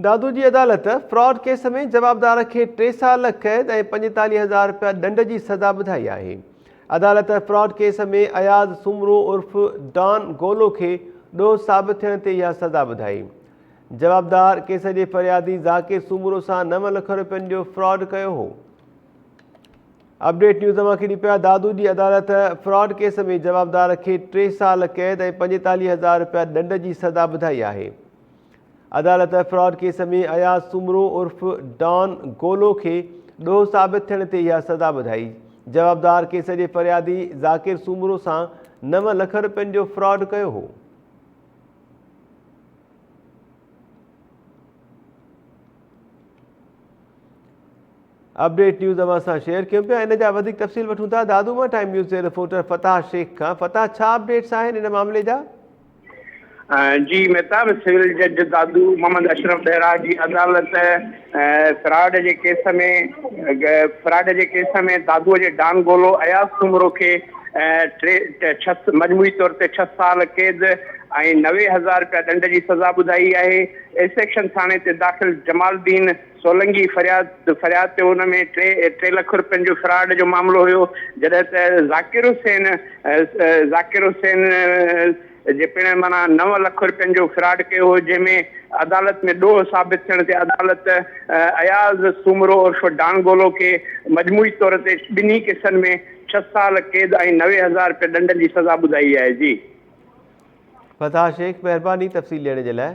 دادو جي عدالت fraud case ۾ جوابدار کي ٽي سال قيد ۽ 45 هزار رپيا ڏنڊ جي سزا ٻڌائي آهي. عدالت فراڊ ڪيس ۾ اياز سومرو عرف ڊان گولو کي ڏوهه ثابت ٿيڻ تي اها سزا ٻڌائي. جوابدار ڪيس جي فريادي ذاڪر سومرو سان نو لک رپين جو فراڊ ڪيو هو. اپڊيٽ نيوز اوهان کي ڏئي پيا دادو جي عدالت فراڊ ڪيس ۾ جوابدار کي ٽي سال قيد ۽ 45 هزار رپيا ڏنڊ جي سزا ٻڌائي آهي. عدالت فراڊ ڪيس ۾ اياز سومرو عرف ڊان گولو کي ڏوهه ثابت ٿيڻ تي اها سزا ٻڌائي. جوابدار ڪيس جي فريادي ذاڪر سومرو سان نو لک رپين جو فراڊ ڪيو هو. اپڊيٽ نيوز اوهان سان شيئر ڪيون پيا ان جا وڌيڪ تفصيل وٺون ٿا دادو مان ٽائيم نيوز جي رپورٽر فتاح شيخ کان. فتاح ڇا اپڊيٽس آهن ان معاملي جا؟ جي مهتاب، سول جج دادو محمد اشرف ڏهرا جي عدالت فراڊ جي ڪيس ۾ فراڊ جي ڪيس ۾ دادو جي ڊان گولو اياز سومرو کي ٽي ڇهه مجموعي طور تي ڇهه سال قيد ۽ 90 هزار رپيا ڏنڊ جي سزا ٻڌائي آهي. اي سيڪشن ٿاڻي تي داخل جمال الدين سولنگي فرياد فرياد تي ان ۾ ٽي ٽي لک رپين جو فراڊ جو معاملو هيو جڏهن ته ذاڪر حسين ذاڪر حسين جي پڻ معنيٰ نو لک رپين جو فراڊ ڪيو هو جنهن ۾ عدالت ۾ ڏوهه ثابت ٿيڻ تي عدالت اياز سومرو عرف ڊانگولو کي مجموعي طور تي ٻنهي ڪيسن ۾ ڇهه سال قيد ۽ 90 هزار رپيا ڏنڊ جي سزا ٻڌائي آهي جي. فتاح شيخ مهرباني تفصيل ڏيڻ جي لاء.